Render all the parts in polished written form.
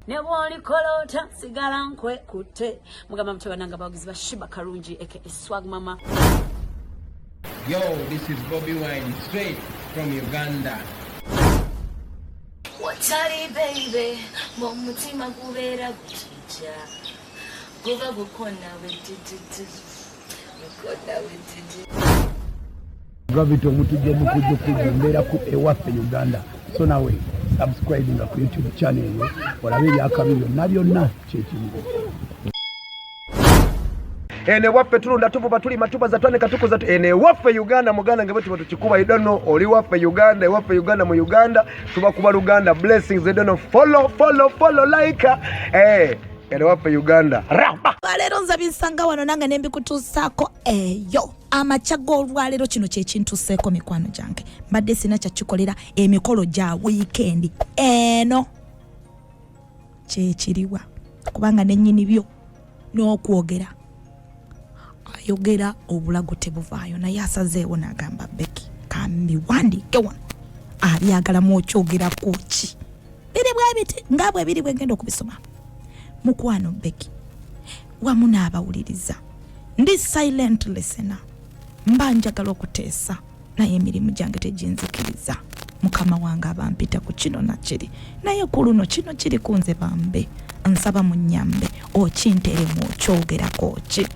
Ne bw'olikolota sigala nkwekutte. Mugamba mutya banange abawagizi ba Shiba Karungi aka Swag Mama. Yo, this is Bobby Wine straight from Uganda. Watali baby, ng'omutima gubeera gutijja guba gukona bwe gukona bwe. Gravity Omutujju omukujjukujju mbeera ku Ewaffe Uganda, so nawe subscribinga ku YouTube channel eyo olabe ebyakabi byonna byonna kyekimu. Eno ewaffe tulunda, tuvuba, tulima, tubaza, twanika, tukuza. Eno ewaffe Uganda, muganda nge bwe tuba tukikuba. You don't know oli waffe Uganda, ewaffe Uganda, mu Uganda tubakuba Luganda blessings. You don't know, follow, follow, follow, like, eh, eno ewaffe Uganda. Raba. Lwaleero nze binsanga wano nange ne mbikutuusaako eyo amakya g'olwaleero. Kino kyekintuseeko, mikwano gyange. Mbadde sina kyakikolera emikolo gya wiikendi eno, kyekiriwa kubanga nennyini byo n'okwogera ayogera obulago tebuvaayo, naye asazeewo n'agamba, "Becky, kambiwandiike wano." Abyagalamu okyogerako ki? Biri bwe biti nga bwe biri bwegenda okubisoma. Mukwano Becky wamu n'abawuliriza, ndi silent listener. Mba njagala okuteesa naye emirimu gyange teginzikiriza. Mukama wange abampita ku kino nakiri, naye ku luno kino kiri ku nze. Bambe nsaba munyambe okinteremu okyogerako ki.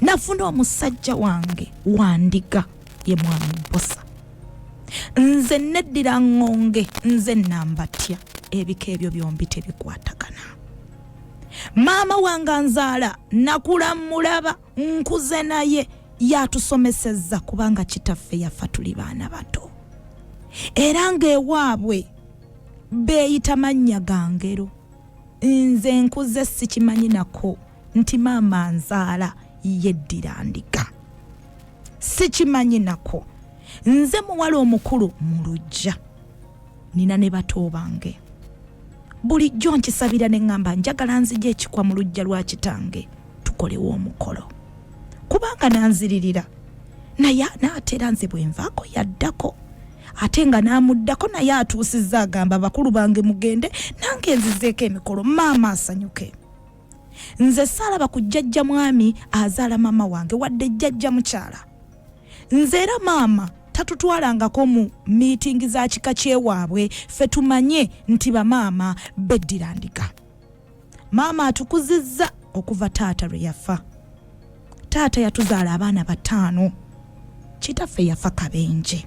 Nafuna omusajja wange wandiga, ye mwami Bbosa. Nze neddira ŋŋonge, nze nambatya. Ebika ebyo byombi tebikwatagana. Maama wange anzaala nakula mulaba, nkuze naye, yatusomesezza kubanga kitaffe yafa tuli baana bato, era ng'ewaabwe beeyita mannya ga ngero. Nze nkuze sikimanyi nako nti maama nzaala yeddira ndiga, sikimanyi nako. Nze muwala omukulu mu luggya, nina ne bato bange. Bulijjo nkisabira ne ŋŋamba njagala nzija ekikwa mu luggya lwa kitange tukolewo omukolo, kubanga nanziririra naye naatera nze bwe nvaako yaddako, ate nga n'amuddako naye atuusizza agamba, "Bakulu bange mugende, nange nzizeeko emikolo, maama asanyuke." Nze saalaba ku jjajja mwami azaala maama wange wadde jjajja mukyala. Nze era maama tatutwalangako mu miitingi za kika kyewaabwe ffe tumanye nti bamaama beddira ndiga. Maama atukuzizza okuva taata lwe yafa. Taata yatuzaala abaana bataano. Kitaffe yafa kabenje.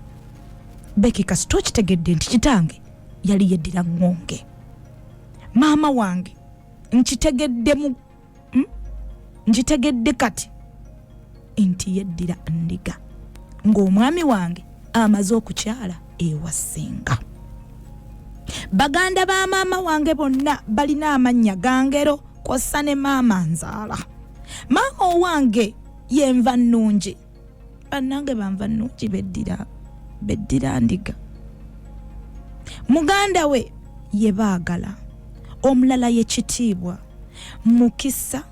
Becky, kasita okitegedde nti kitange yali yeddira ŋŋonge, maama wange nkitegedde mu Nkitegedde kati nti yeddira ndiga ng'omwami wange amaze okukyala ewa ssenga. Baganda ba maama wange bonna balina amannya gangero, kwossa ne maama nzaala. Maama owange yenva nnungi. Bannange banva nnungi beddira ndiga. Muganda we ye Baagala, omulala ye Kitiibwa, Mukisa,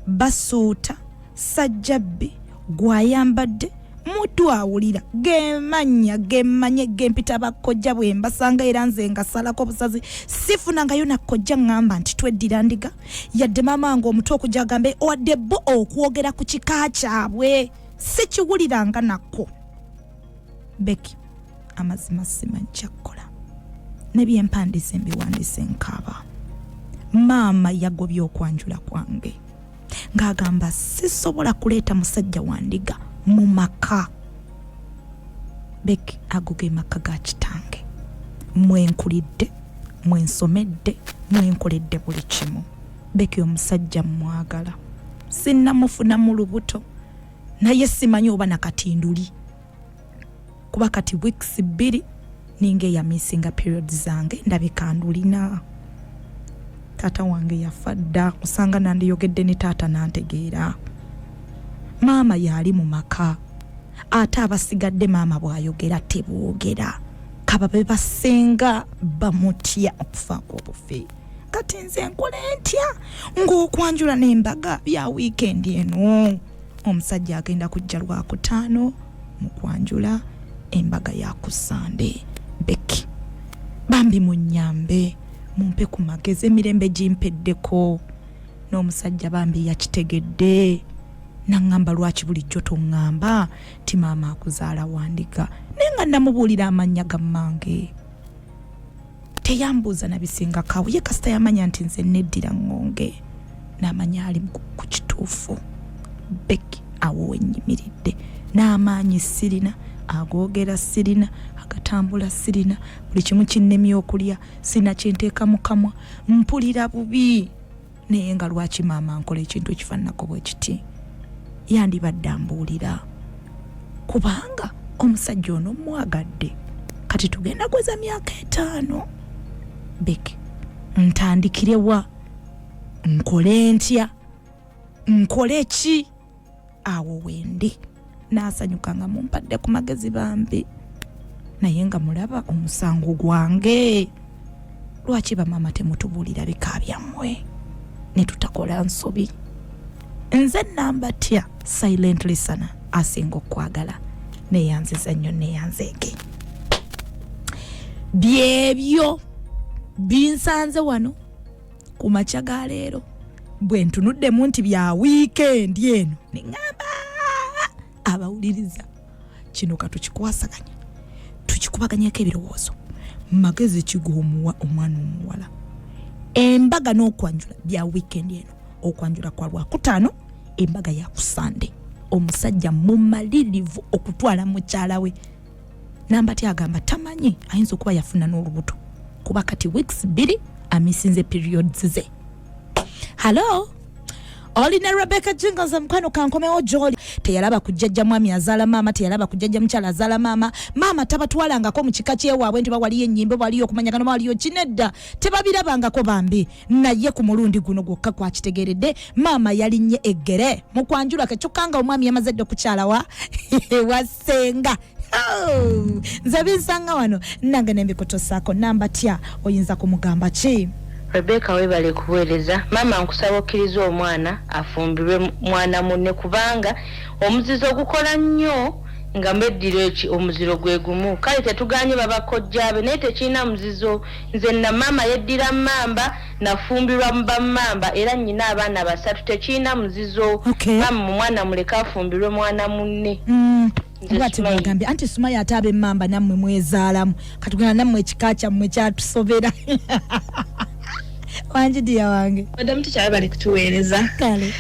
Basuuta, Sajjabbi, Gwayambadde, Muddu awulira. Gemannya gemmanye gempita bakkojja bwe mbasanga, era nze nga salako busazi. Sifunangayo nakkojja ŋŋamba nti tweddira ndiga, yadde maama wange omuto okujja agambe, wadde bo okwogera ku kika kyabwe sikiwuliranga nako. Becky, amazima simanyi kyakkola, nebyempandiise mbiwandiise nkaaba. Maama yagobye okwanjula kwange ng'agamba sisobola kuleeta musajja wandiga mu maka. Becky, ago ge maka ga kitange mwenkulidde, mwensomedde, mwenkoledde buli kimu. Becky, omusajja mwagala, sinnamufuna mu lubuto, naye simanyi oba nakatinduli kuba kati weeks 2 ninga eyamisinga period zange, ndabika ndulina. Taata wange yafa dda, osanga nandiyogedde ne taata nantegeera. Maama yali mu maka, ate abasigadde maama bw'ayogera teboogera, kababe basenga bamutya okufaako obufi. Kati nze nkola ntya ng'okwanjula n'embaga bya wiikendi eno? Omusajja agenda kujja Lwakutaano mu kwanjula, embaga ya ku Sande. Becky, bambi munyambe, mumpe ku magezi, emirembe gimpeddeko. N'omusajja bambi yakitegedde, naŋŋamba lwaki bulijjo toŋŋamba nti maama akuzaala wandiga, naye nga namubuulira amannya ga mmange. Teyambuuza nabisingakawo, ye kasita yamanya nti nze neddira ŋŋonge, n'amanya ali ku kituufu. Becky, awo wenyimiridde n'amaanyi sirina, agoogera sirina, agatambula sirina, buli kimu kinnemye okulya, sina kyenteeka mu kamwa, mpulira bubi. Naye nga lwaki maama nkola ekintu ekifaananako bwe kiti? Yandibadde ambuulira, kubanga omusajja ono mwagadde. Kati tugenda kweza myaka 5. Becky, ntandikirewa? Nkole ntya? Nkole ki? Awo wendi naasanyuka nga mumpadde ku magezi bambi, naye nga mulaba omusango gwange. Lwaki bamaama temutubuulira bika byammwe ne tutakola nsobi? Nze namba tya silent listener asinga okwagala. Neyanziza nnyo, neyanzeege. Byebyo binsanze wano ku makya ga leero bwe ntunuddemu nti bya wiikendi eno, neŋŋamba abawuliriza kino katukikwasaganya, tukikubaganyako ebirowoozo. Magezi kigoomuwa omwana omuwala? Embaga n'okwanjula bya wiikendi eno. Okwanjula kwa Lwakutaano, embaga ya ku Sande. Omusajja mumalirivu okutwala mukyala we. Nambati agamba tamanyi, ayinza okuba yafuna n'olubuto, kuba kati weeks 2 amisinze periods ze. Hallo, olina Rebecca Jingles. Mukwano, kankomewo gyoli. Teyalaba ku jjajja mwami azaala maama, teyalaba ku jjajja mukyala azaala maama. Maama tabatwalangako mu kika kyewaabwe nti bawaliyo ennyimbe, waliyo okumanyagana, waliyo kinedda, tebabirabangako bambi. Naye ku mulundi guno gwokka kwakitegeeredde maama yalinnye eggere mu kwanjula ke, kyokka nga omwami yamaze dde okukyala wa wasenga. Oh, nze binsanga wano nange nembikutusaako. Namba tya, oyinza kumugamba ki? Rebeka, webale kuweereza. Maama, nkusaba okkiriza omwana afumbirwe mwana munne, kubanga omuzizo gukola nnyo nga mbeddiro eki omuziro gwe gumu. Kale tetuganye babakojjaabe, naye tekirina muzizo. Nze na maama yeddira mmamba, nafumbirwa mu bammamba, era nnyina abaana basatu, tekirina muzizo. Maama, omwana muleke afumbirwe mwana munne. Nze Bwati Sumaya. bwagambye anti Sumaya, ate ab'emmamba nammwe mwezaalamu, katugenda nammwe ekika kyammwe kyatusobera. Wangi diya wange. Madamu teacher, bali kutuweereza. Kale.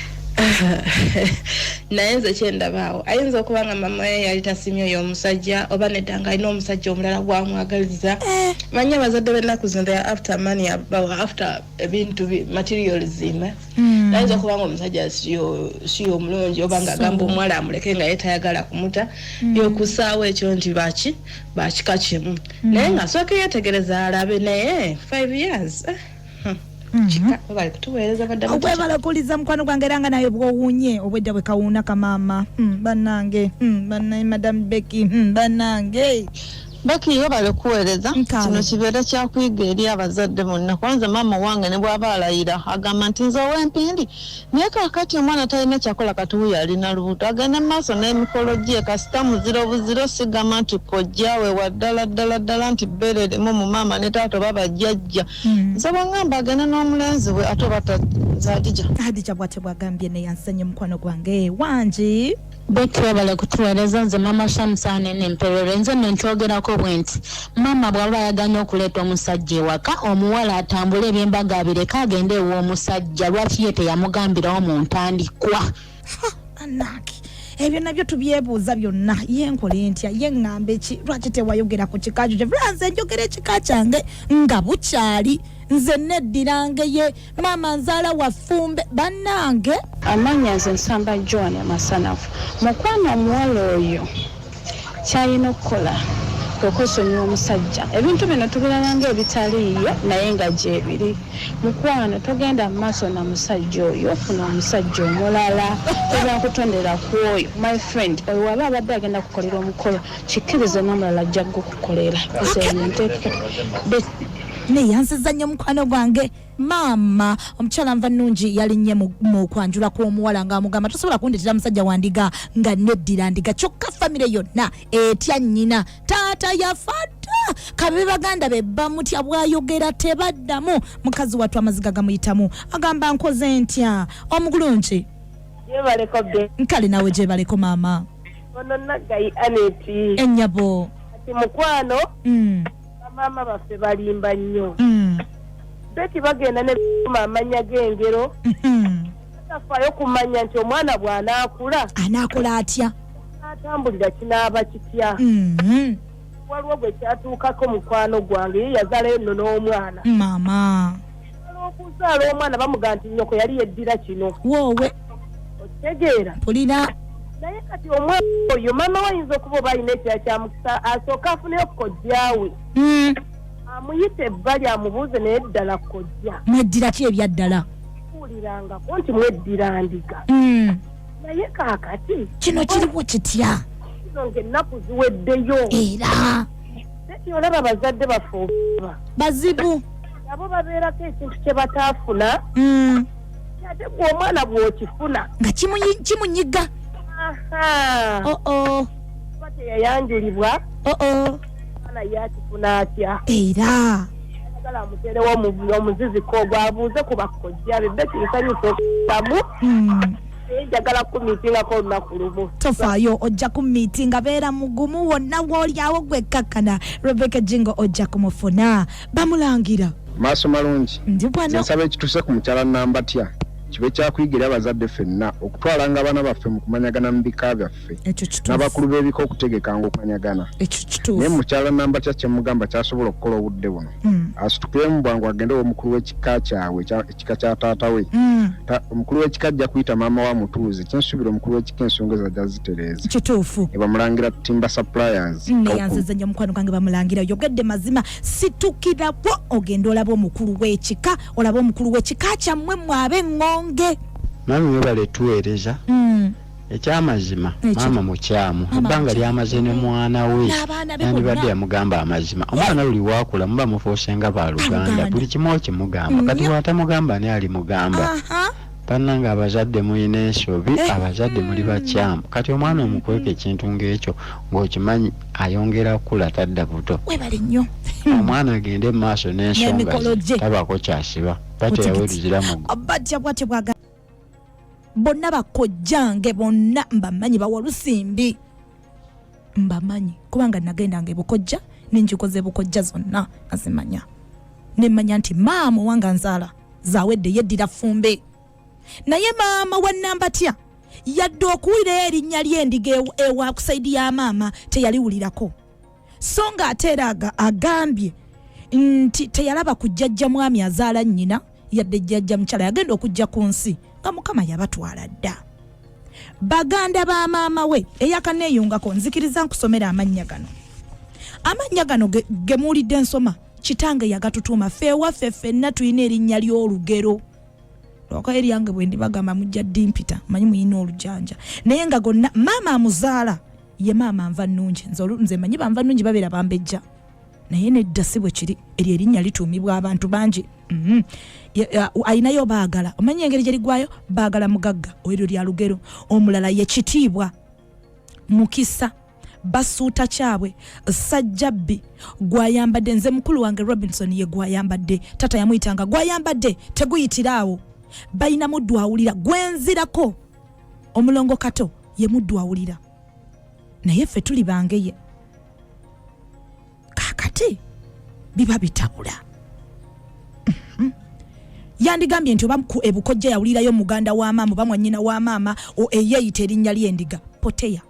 Naye nze kyendabaawo, ayinza okuba nga mama we yali tasimye oyo omusajja, oba nedda nga alina omusajja omulala gwamwagaliza. Manyi abazadde b'ennaku zino, they are after money, after ebintu materialism, eh? Ayinza okuba nga omusajja si omulungi, oba nga agamba omuwala amuleke nga ye tayagala kumuta yokusaawo ekyo nti baki bakika kimu, naye nga asooka yeetegereza alabe. Naye 5 years, eh, kika. Bali kutuweereza, madamu teacher. Okwebala okuwuliza, mukwano gwange, era nga naye bwowuunye obwedda bwe kawuuna kamaama. Bannange, bannaye, Madam Becky, bannange. Becky, webale kuweereza. Nkale. Kino kibeere kyakuyiga eri abazadde bonna, kwanza maama wange ne bw'aba alayira agamba nti nze ow'empindi, naye kaakati omwana talina kyakola. Kati wuyo alina lubuto, agenda mu maaso n'emikolo gye, kasita muziro buziro. Sigamba nti kojjaawe wa ddala ddala ddala nti bbeereremu mu maama ne taata oba bajjajja. Nze bwangamba agende n'omulenzi we, ate oba tazadija. Hadija bwate bwagambye. Neyansanye, mukwano gwange, wangi. Becky, webale kutuweereza. Nze Mama Shamusaanene Emperere. Nze nno nkyogerako bwe nti maama bw'aba ayaganya okuleeta omusajja ewaka, omuwala atambule, ebyembaga abireke, agende ew'omusajja. Lwaki ye teyamugambirawo mu ntandikwa? Bannange, ebyo nabyo tubyebuuza byonna. Ye nkola entya? Ye ŋŋamba eki? Lwaki tewayogera ku kika kyo? Kyevula nze njogera ekika kyange nga bukyali. Nze neddirange ye maama nzaala wafumbe. Bannange. Amannya nze Nsamba Joan Amasanafu. Mukwano, omuwala oyo kyalina okukola kwe kwesonyiwa omusajja. Ebintu bino tubiraba nga ebitaliiyo, naye nga gyebiri. Mukwano, togenda mu maaso na musajja oyo, funa omusajja omulala. Tebakutondera ku oyo, my friend. Oyo waba abadde agenda kukolera omukolo, kikkirize n'omulala ajja gukukolera. Nze eyo nteeka. Neyanziza nnyo mukwano gwange maama omukyala nva nnungi yalinnye mu kwanjula kw'omuwala ng'amugamba tosobola kundetera musajja wa ndiga nga neddira ndiga, kyokka famire yonna etya nnyina. Taata yafa dda, kabe baganda be bamutya, bw'ayogera tebaddamu. Mukazi wattu amaziga gamuyitamu, agamba nkoze ntya omulungi. Gyebaleko be. Nkale naawe gyebaleko maama. Ono Naggayi Aneti. Ennyabo. Kati mukwano, bamaama baffe balimba nnyo. Beti bagenda ne buma amannya g'engero. Batafaayo kumanya nti omwana bw'anaakula anaakola atya, atambulira kinaaba kitya. Waliwo gwe kyatuukako mukwano gwange, ye yazaalayo nno n'omwana. Maama. Okuzaala omwana bamugamba nti nnyoko yali yeddira kino. Woowe. Okitegeera? Mpulira. Naye kati omwana oyo maama we ayinza okuba oba alina ekirala kya mukisa, asooke afuneyo kojjaawe. Amuyite ebbali amubuuze, naye ddala kojja, mweddira ki ebyaddala? Kuwulirangako nti mweddira ndiga. Naye kaakati kino kiriwo kitya? Kino ng'ennaku ziweddeyo. Era Beti olaba bazadde baffe oba bazibu, nabo babeerako ekintu kye bataafuna. Ate gwe omwana bw'okifuna nga kimunyiga. Aha. Oo. Kuba teyayanjulibwa. Oo. Omwana ye akifuna atya? Era ayagala amuteerewo omuziziko ogwo, abuuze ku bakojja be. Beti nsanyusa okuddamu, naye njagala kumiitingako olunaku lumu. Tofaayo, ojja kumiitinga, beera mugumu wonna woolyawo gwekkakkana. Rebecca Jingo ojja kumufuna, bamulangira. Maaso malungi. Ndi wano. Nsaba ekituuse ku mukyala Nambatya kibe kyakuyigira abazadde ffenna okutwalanga abaana baffe mu kumanyagana mu bika byaffe, n'abakulu b'ebika okutegekanga okumanyagana. Naye mukyala Nambatya kyemugamba kyasobola okukola obudde buno, asitukiremu bwangu agende ow'omukulu w'ekika kyabwe, ekika kya taata we. Omukulu w'ekika ajja kuyita maama wa mutuuze. Kyensuubira omukulu w'ekika ensonga ezo ajja zitereeza. Kituufu. Ne bamulangira Timba Suppliers. Neyanziza nnyo omukwano gwange bamulangira, oyogedde mazima. Situkirawo ogenda olaba omukulu w'ekika, olaba omukulu w'ekika kyammwe mwabe eŋŋonge. Mami webale tuweereza. Ekyamazima, maama mukyamu. Maama ebbanga mukyamu. lyamaze ne mwana we, N'abaana be yandibadde bonna. yamugamba amazima. Omwana buli wakula muba mufuuse nga baluganda, Baluganda. buli kimu okimugamba. Kati bw'atamugamba naye alimugamba. Bannange abazadde mulina ensobi, abazadde muli bakyamu. Kati omwana omukweka ekintu ng'ekyo ng'okimanyi ayongera kukula tadda buto. Webale nnyo. Omwana agende mu maaso n'ensonga N'emikolo ze, gye. tabaako kyasiba. Batya yaweruzira mu Batya bwatyo bwaga bonna bakojjange bonna mbamanyi, bawalusimbi mbamanyi, kubanga nagendanga ebukojja n'enjiko z'ebukojja zonna nazimanya, nemanya nti maama owange nzaala zawedde yeddira ffumbe. Naye maama wa Nambatya yadde okuwulirayo erinnya ly'endiga ewa ku side ya maama teyaliwulirako. So nga ate era agambye nti teyalaba ku jjajja mwami azaala nnyina, yadde jjajja mukyala. Yagenda okujja ku nsi nga Mukama yabatwala dda. Baganda ba maama we eyakaneeyungako, nzikiriza nkusomera amannya gano. Amannya gano ge muwulidde ensoma, kitange yagatutuuma. Ffe ewaffe ffenna tulina erinnya ly'olugero. Lwaka eryange bwe ndibagamba mujja ddimpita, manyi muyina olujanja, naye nga gonna maama amuzaala ye maama nva nnungi. Nze nze manyi banva nnungi babeera bambejja, naye nedda si bwe kiri. Eryo erinnya lituumibwa abantu bangi. Ayinayo baagala, omanyi engeri gye ligwayo, baagala mugagga, eryo lya lugero. Omulala ye Kitiibwa Mukisa, Basuuta kyabwe, Sajjabbi gwayambadde. Nze mukulu wange Robinson ye gwayambadde, tata yamuyitanga gwayambadde teguyitira awo. Balina muddu awulira gwenzirako, omulongo Kato ye muddu awulira, naye ffe tuli bangeye. Kaakati biba bitabula. Yandigambye nti oba ebukojja yawulirayo muganda wa maama oba mwannyina wa maama eyeeyita erinnya ly'endiga poteya.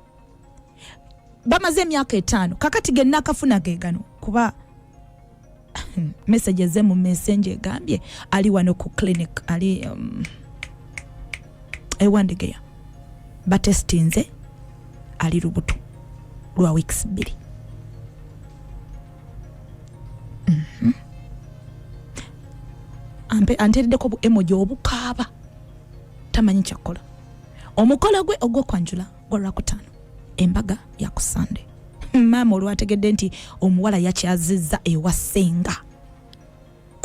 Bamaze emyaka 5 kakati ge nakafuna ge gano, kuba message eze mu messenger egambye ali wano ku clinic, ali ewandegeya, batestinze ali lubuto lwa weeks 2. Ampe anteereddeko bu emoji obukaaba, tamanyi kyakkola. Omukolo gwe ogw'okwanjula gwa Lwakutaano, embaga ya ku Sande. Maama olwategedde nti omuwala yakyazizza ewa ssenga.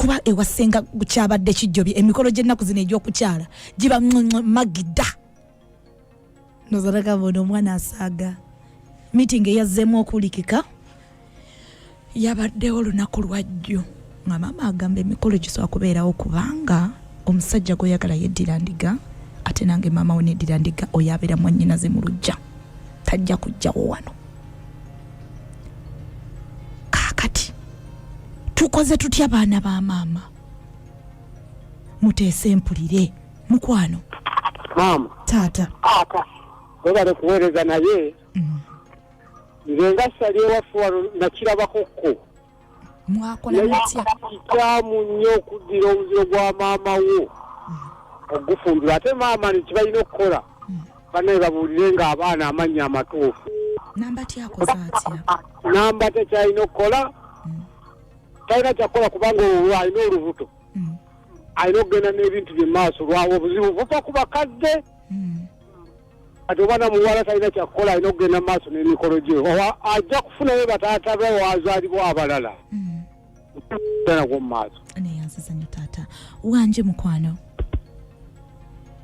Kuba ewasenga kyabadde kijjobye, emikolo gy'ennaku zino egy'okukyala giba magida nozalagamba ono omwana asaaga. Meeting eyazzeemu okuwulikika yabaddewo olunaku lwajjo nga maama agamba emikolo gisobola kubeerawo kubanga omusajja gw'oyagala yeddira ndiga, ate nange maama we neddira ndiga, oyo abeera mwannyinaze mu luggya, tajja kujjawo wano. Kaakati tukoze tutya baana ba maama? Muteese mpulire mukwano. Maama. Taata. Webale kuweereza, naye nze nga ssali ewaffe wano nakirabako kko. Mwakola mutya? Kikyamu nnyo okuddira omuziro gwa maama wo ogufumbirwa, ate maama nekibalina okukola bannaye babuulire nga abaana amannya amatuufu. Namba tyakoze atya? Namba tekyalina okukola, talina kyakukola kubanga olwo alina olubuto, alina okugenda n'ebintu bye maaso. Lwawe obuzibu buva ku bakadde. Kati omwana muwala talina kyakukola, alina okugenda mu maaso n'emikolo gye, oba ajja kufunayo bataata be wazaalibwa abalala nagwo mu maaso. Neyanziza nnyo taata wanje mukwano.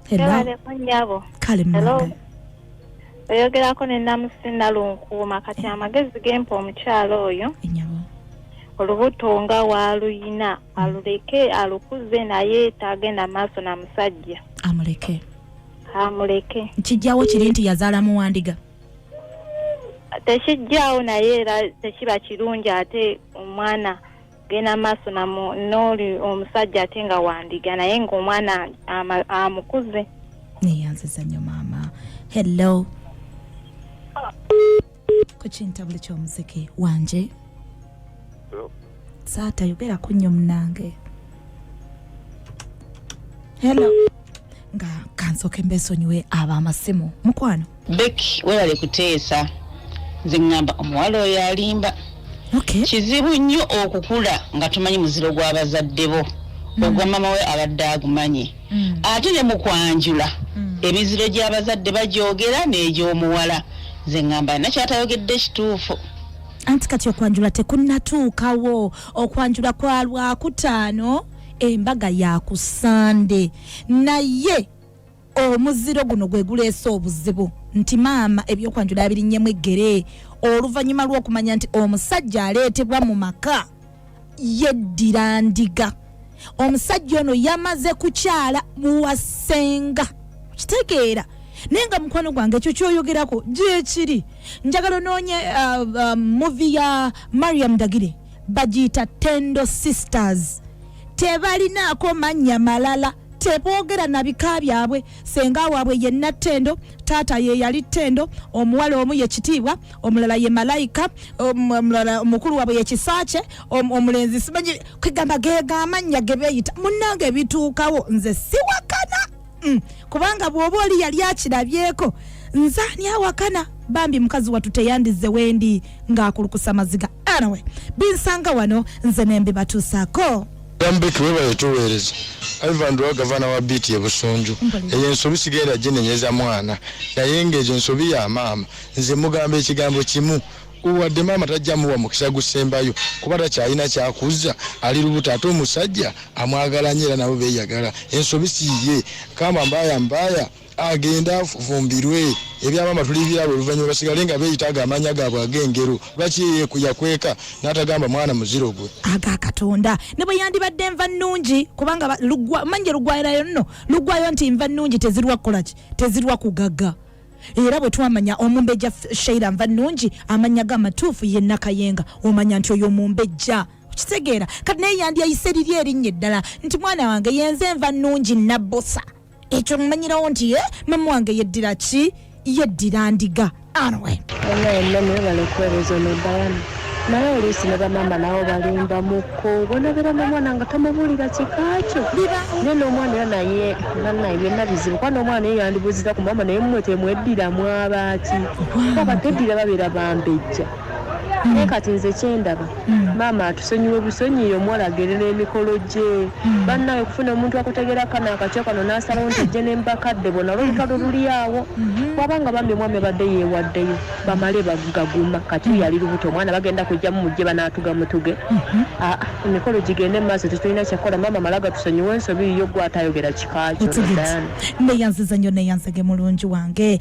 Hello. Ebaleko nnyabo. Kale Hello. munange. Oyogerako ne Namusi Nalunkuuma. Kati amagezi gempa omukyalo oyo, olubuto nga waaluyina aluleke alukuze, naye tagenda maaso na musajja. Amuleke. Amuleke. Kijjawo kiri nti yazaala muwandiga. Tekijjaawo, naye era tekiba kirungi ate omwana genda maaso n'oli omusajja ate nga wandiga, naye ng'omwana amukuze. Neyanziza nnyo maama. Hello, ku kintabuli ky'omuziki wanje. Saata yogerako nnyo munange. Hello, nga kansooke mbeesonyiwe ab'amasimu mukwano. Becky, webale kuteesa. Nze ŋŋamba omuwala oyo alimba. Kizibu nnyo okukula nga tumanyi muziro gw'abazadde bo, ogwa mama we abadde agumanyi, ate ne mu kwanjula emiziro gy'abazadde bagyogera n'egy'omuwala. Nze ŋŋamba alina kyatayogedde kituufu. Anti kati okwanjula tekunnatuukawo. Okwanjula kwa Lwakutaano, embaga ya ku Sande, naye omuziro guno gwe guleese obuzibu nti maama ebyokwanjula yabirinnyemu eggere oluvannyuma lw'okumanya nti omusajja aleetebwa mu maka yeddira ndiga. Omusajja ono yamaze kukyala muwasenga, kitegeera? Naye nga mukwano gwange ekyo kyoyogerako gyekiri. Njagala onoonye movie ya Mariam Ndagire, bagiyita Tendo Sisters. Tebalinaako mannya malala, teboogera na bika byabwe. Senga waabwe ye Nattendo, taata ye yali Ttendo, omuwala omu ye Kitiibwa, omulala ye Malayika, omulala omukulu waabwe ye Kisaakye, omulenzi simanyi. Kwegamba geega amannya ge beeyita. Munnange, bituukawo, nze siwakana. Kubanga bw'oba oli yali akirabyeko, nze ani awakana? Bambi mukazi wattu teyandize wendi ng'akulukusa maziga. Anyway, binsanga wano nze nembibatuusaako. Gambeki, webale tuweereza. Ivan Lwa, gavana wa beat e Busunju. Eyo ensobi sigenda ginenyeza mwana, naye ng'ezo ensobi ya maama. Nze mugamba ekigambo kimu, wadde maama tajja muwa mukisa gusembayo kuba takyalina kyakuzza, ali lubuto, ate omusajja amwagala nnyo era nabo beeyagala. Ensobi si yiye. Kama mbaya mbaya, agenda afumbirwe, ebyamaama tulibiraba oluvannyuma, basigale nga beeyita amannya gaabwe ag'engero. Lwaki ye yakweka n'atagamba mwana muziro gwe? Aga Katonda, ne bwe yandibadde enva nnungi, kubanga manje lugwayirayo nno, lugwayo nti nva nnungi tezirwa kukolaki, tezirwa kugaga. Era bwe twamanya omumbejja Sheila nva nnungi, amannya ge amatuufu ye Nakayenga, omanya nti oyo omumbejja, okitegeera? Kati naye yandyayise liri erinnya eddala nti mwana wange yenze enva nnungi Nabbosa. Ekyo mmanyirawo nti ye mama wange yeddira ki? Yeddira ndiga. Anyway. Onna mwebale okuweereza. Ono Diana, naye oluusi ne bamaama nabo balimbamuko. Bonabeera n'omwana nga tamubuulira kika kyo, naye n'omwana era naye nannaye byonna bizibu, kuba n'omwana naye yandibuuziza ku maama. Naye mmwe temweddira, mwabaaki? Kuba bateddira babeera bambejja. Naye kati nze kyendaba, maama atusonyiwe busonyiye, omuwala agende n'emikolo gye. Bannaye, okufuna omuntu akutegeera kano akatyo kano n'asalawo nti ojje ne mbakadde bona, olwolutalo luli awo. Bw'abanga bambi omwami abadde yeewaddeyo, bamale bagaguma. Kati yali lubuto, omwana bagenda kujjamu mujje banaatuga mutuge. Aa, emikolo gigende mu maaso, tetulina kyakukola. Maama mala gatusonyiwe ensobi yiyo, gwe atayogera kika kyo. Otegedde. Diana. Neyanziza nnyo, neyanzege mulungi wange.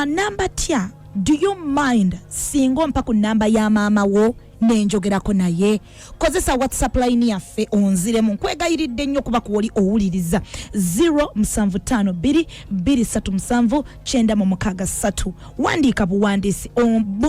Namba tya, do you mind singa ompa ku namba ya maama wo nenjogerako naye? Kozesa WhatsApp line yaffe onziremu, nkwegayiridde nnyo, kuba kuwoli owuliriza 0752 237 963. Wandiika buwandiisi,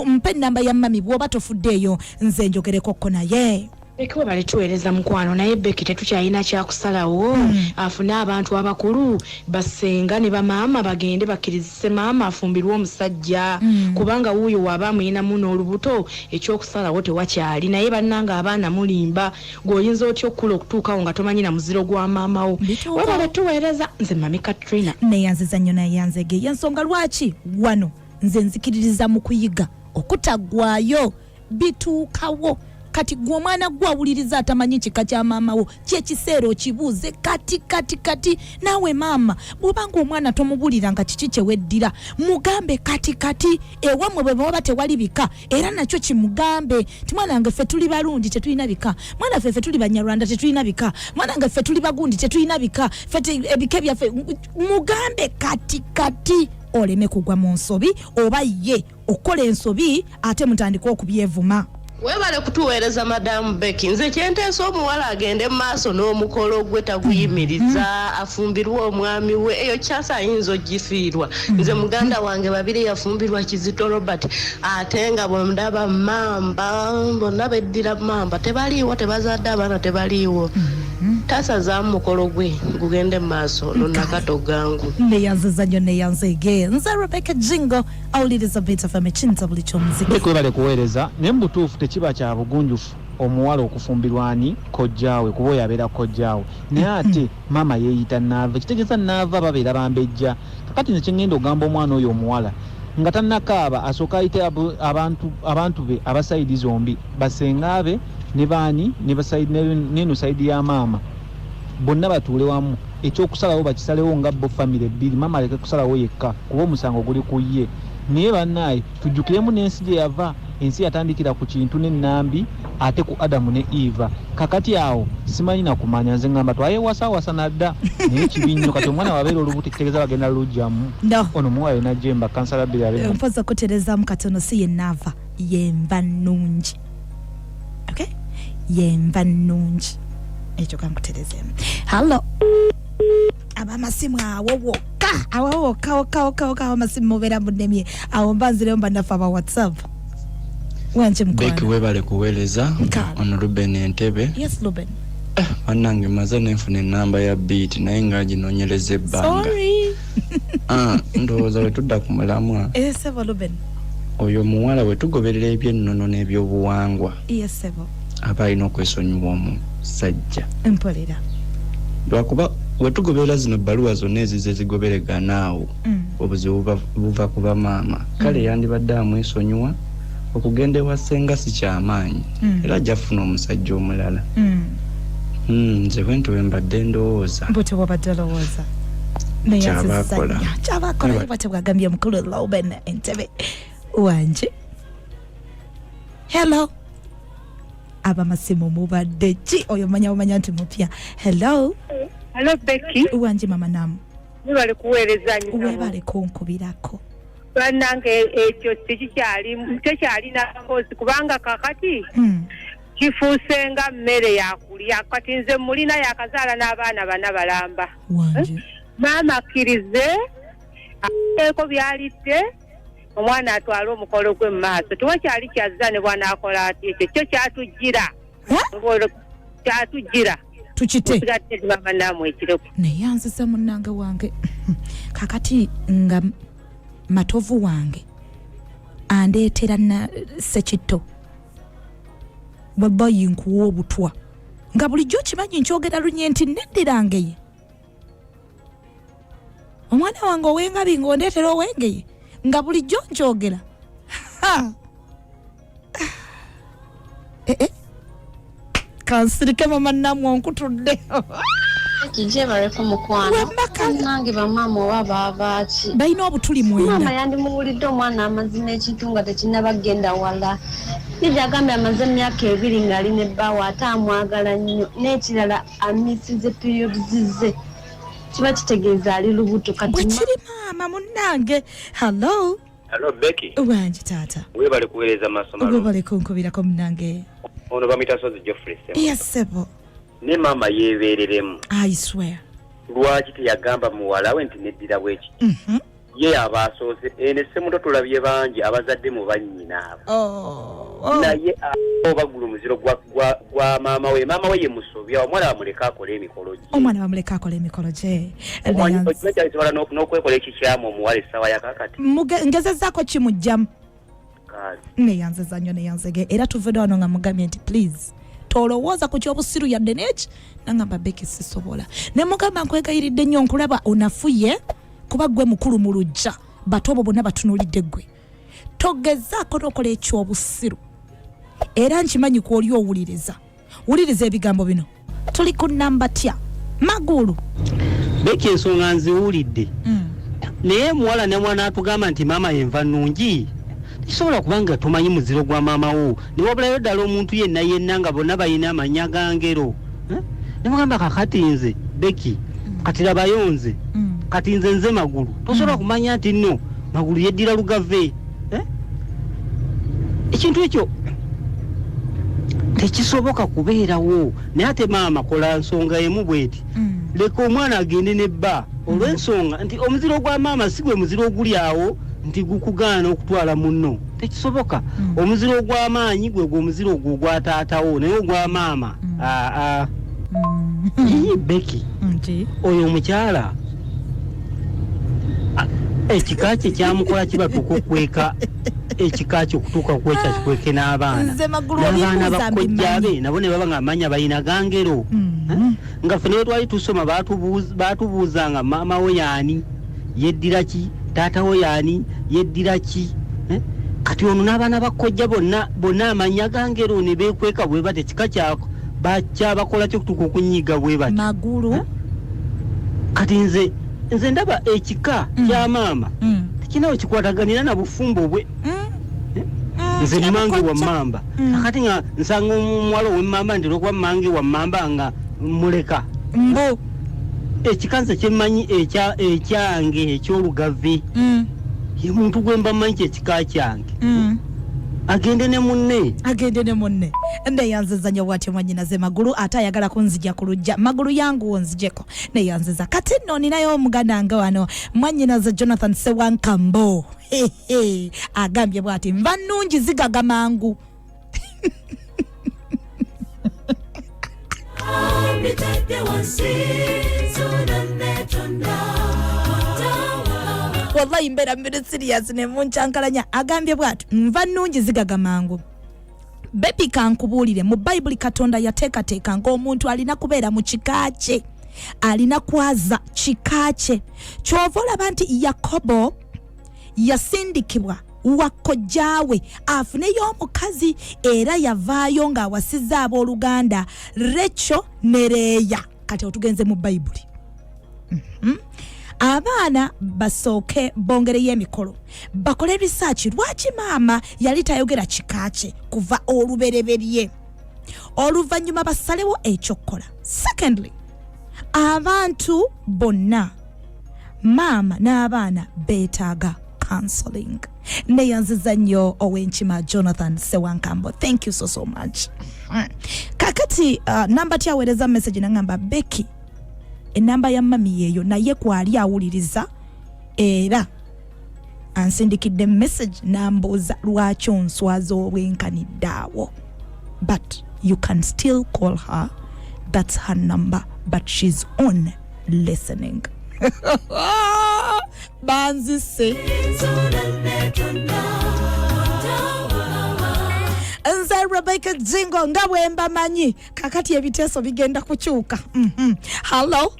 mpe enamba ya mami bw'oba tofuddeeyo, nze njogerekokko naye. Becky, webale tuweereza mukwano. Naye Becky, tetukyalina kyakusalawo. Afune abantu abakulu, basenga ne bamaama, bagende bakkirizise maama afumbirwe omusajja, kubanga wuuyo waaba amuyinamu n'olubuto, ekyokusalawo tewakyali. Naye bannanga abaana mulimba. Gweoyinza otya okukula okutuukawo nga tomanyi na muziro gwa maamawo? Webale tuweereza, nze mami Katrina. Neyanziza nnyo, neyanzege. Yensonga lwaki wano nze nzikiririza mu kuyiga okutaggwayo. Bituukawo kati gwe omwana gwe awuliriza atamanyi kika kya maama wo, kyekiseera okibuuze kati kati kati. Naawe maama, bw'obanga omwana tomubulira nga kiki kyeweddira, mugambe kati kati. Ewammwe bwe baba tewali bika, era nakyo kimugambe nti mwana wange, ffe tuli balungi, tetulina bika. Mwana ffe, ffe tuli Banyarwanda, tetulina bika. Mwana wange, ffe tuli bagundi, tetulina bika. Ffe ebika byaffe mugambe kati kati, oleme kugwa mu nsobi oba ye okukola ensobi ate mutandike okubyevuma. Weebale kutuweereza, Madamu Becky. Nze kyenteesa, omuwala agende mu maaso n'omukolo gwe, taguyimiriza, afumbirwe omwami we. Eyo chance ayinza ogifiirwa. Nze muganda wange babiri yafumbirwa Kizito Robert, ate nga bwendaba mamba bonna beddira mamba, tebaliiwo, tebazadde abaana, tebaliiwo. Tasazaamu mukolo gwe, gugende mu maaso. Nonakato gangu. Neyanziza nnyo, neyanzege. Nze Rebecca Jingo, awuliriza Beat FM, ekinza buli kyomuziki. Becky, webale kuweereza. Naye mu butuufu tekiba kya bugunjufu omuwala okufumbirwa ani kojjaawe, kuba oyo abeera kojjaawe, naye ate maama yeeyita naava, ekitegeeza naava babeera bambejja. Kakati nze kyengenda ogamba omwana oyo omuwala, nga tannakaaba, asooke ayite abantu be aba side zombi, basenga be ne baani ne neno side ya maama, bonna batuule wamu, ekyokusalawo bakisalewo nga bo famire bbiri. Maama aleke kusalawo yekka, kuba omusango guli ku ye. Naye bannaaye, tujjukiremu n'ensi gye yava. Ensi yatandikira ku kintu n'ennambi, ate ku Adamu ne Eva. Kakati awo simanyi nakumanya. Nze ngamba twayewasawasa nadda, naye kibi nnyo. Kati omwana wabeera olubuto, ekitegeeza bagenda lujjamu. Ono muwayo najemba kansala bbiri abe. Mpoza okutereezaamu katono, si ye naava, yenva nnungi. Okay, yenva nnungi, ekyo kankuterezeemu. Hallo, abamasimu awo wokka, awo wokka wokka wokka wokka, abamasimu mubeera munemye awo. Mba nzireyo bannaffe aba WhatsApp. Wanje Becky, mukwano. Webale kuweereza. Ono Ruben Entebe. Yes, Ruben. Bannange, maze nenfuna enamba ya Beat, naye nga ginoonyereza ebbanga. Sorry. Ah, ndowooza bwe tudda ku mulamwa, Sebo Ruben. oyo omuwala, bwe tugoberera ebyennono n'ebyobuwangwa, Yes, sebo. aba alina okwesonyiwa omusajja, Mpulira. lwakuba bwe tugoberera zino bbaluwa zonna ezize zigoberegana awo, obuzibu buva ku bamaama. Kale yandibadde amwesonyiwa. Okugenda ewa ssenga si kyamaanyi, era ajja kufuna omusajja omulala. Nze bwentyo bwe mbadde ndowooza. Bwetyo bwabadde olowooza. Kyaba akola. Kyaba akola, bwatyo bwagambye omukulu Ruben Entebe wanje. Hello, abamasimu mubadde ki? Oyo manya bumanya nti mupya. Hello. Hello, Becky. Wanje mama Namu. Webale kuweereza nnyo. Webale kunkubirako. Bannange, ekyo tekikyali, tekyalina mboozi, kubanga kakati kifuuse nga mmere yakulya. Kati nze mulina yakazaala n'abaana bana balamba. Maama akkirize ateeko byalidde, omwana atwale omukolo gwe mu maaso. Tewakyali kyazza ne bw'anaakola ati, ekyo kyo kyatujjira. Kyatujjira. Tukite. Musigadde mama naamwe ekireko. Neyanziza munnange wange. Kakati nga matovu wange andeetera na sekitto, wabayi nkuwa obutwa, nga bulijjo okimanyi nkyogera lunye nti neddirangeye omwana wange ow'engabi, ng'ondeetera ow'engeye, nga bulijjo nkyogera. Ha! Eh, eh. Kansirike mama namwe onkutudde. Kijebaleko mukwano. Nange bamaama oba baaba ki? Balina obutuli Maama mwenda. yandimuwulidde omwana amazima ekintu nga tekinnaba kugenda wala. Jjajja agambye amaze emyaka ebiri ng'ali ne bbaawe ate amwagala nnyo n'ekirala amisize periods ze. Kiba kitegeeza ali lubuto kati Bwekiri maama munnange. Hello. Hello Becky. Wangi taata. Webale kuweereza masomero. Webale kunkubirako munnange. Ono bamuyita Sozi Geoffrey Ssemo. Yes sebo. Ne maama yeebeereremu. I swear. Lwaki teyagamba muwala we nti neddira bweki? Ye aba asoose eno Ssemuto tulabye bangi abazadde mu bannyina abo. Oh. Naye abo bagula omuziro gwa maama we. Maama we ye musobya omwana bamuleke akole emikolo gye. Omwana bamuleke akola emikolo gye. Omanyi okimanyi kyalisobola n'okwekola ekikyamu omuwala essaawa ya kaakati. Ngezezzaako kimugyamu. Kale. Neyanzeza nnyo neyanzege era tuvudde wano nga mugambye nti please tolowooza ku kyobusiru yadde neki nangamba Becky sisobola ne mugamba nkwegayiridde nnyo nkulaba onafuye kuba ggwe mukulu mu luggya bato bo bonna batunuulidde ggwe togezaako n'okola ekyobusiru era nkimanyi kwoli owuliriza wuliriza ebigambo bino tuli ku namba tya magulu Becky ensonga nziwulidde naye muwala ne mwana atugamba nti maama yenva nnungi tekisobola kubanga tomanyi muziro gwa maama wo ne wabulayo ddala omuntu yenna yenna nga bonna balina amannya ga ngero. Eh? Ne mugamba kakati nze Becky kati labayo nze kati nze nze Magulu tosobola kumanya nti nno Magulu yeddira Lugave. Eh? Ekintu ekyo tekisoboka kubeerawo naye ate maama kola nsonga emu bweti leka omwana agende ne bba olw'ensonga nti omuziro gwa maama si gwe muziro oguli awo nti gukugaana okutwala munno tekisoboka omuziro ogw'amaanyi gwe gwe omuziro ogwo ogwa taatawo naye ogwa maama aa Ii, Becky oyo omukyala ekika kye kyamukola kibatuuka okweka ekika kye okutuuka kwekya kikweke n'abaana Nze Magulu n'abaana obimbuuza bakojja be mbimanyi. nabo ne baba nga amanya balina gangero. Eh? Nga ffe ne twali tusoma baatubuuzanga maama wo yaani yeddira ki taata wo yaani yeddira ki. Eh? Kati ono n'abaana bakojja bonna bonna amanya gangero ne beekweka bwe bati ekika kyako bakyabakola kyo okutuuka okunyiiga bwe bati Magulu. Kati nze ndaba ekika kya maama tekinawe kikwataganira na bufumbo bwe. Nze mmange wa mmamba kakati nga nsanga omuwala ow'emmamba nti olwokuba mmange wa mmamba nga muleka mbu ekika nze kyemmanyi ekyange eky'olugave ye muntu gwe mba mmanyi kyekika kyange agende ne munne agende ne munne neyanziza nnyo bwatyo mwannyinaze Magulu ate ayagala kunzija ku luggya Magulu yangu nzijeko neyanziza kati nno ninayo omuganda wange wano mwannyinaze Jonathan Sewankambo. Hehe, agambye bwati nva nnungi zigaga mangu. Wallahi mbeera mbiri serious ne munkyankalanya agambye bwati nva nnungi zigaga mangu. Bebi kankubuulire mu Bayibuli Katonda yateekateeka ng'omuntu alina kubeera mu kika kye alina kwaza kika kye ky'ova olaba nti Yakobo yasindikibwa wa kojjaawe afuneyo omukazi era yavaayo ng'awasizza abooluganda Rachel ne Leeya. Kati otugenze mu Bayibuli. Abaana basooke bongereyo emikolo bakole research lwaki maama yali tayogera kika kye kuva olubereberye oluvannyuma basalewo ekyokukola. Secondly, abantu bonna maama n'abaana beetaaga counseling. Neyanziza nnyo ow'enkima Jonathan Sewankambo, thank you so so much. Kakati namba tyaweereza message nangamba Becky enamba ya mami yeeyo naye kwali awuliriza era ansindikidde message nambuuza lwaki onswaza obwenkanidde awo, but you can still call her, that's her number, but she's on listening. Banzise nze Rebecca Jingo nga bwe mbamanyi kakati ebiteeso bigenda kukyuka. Hallo.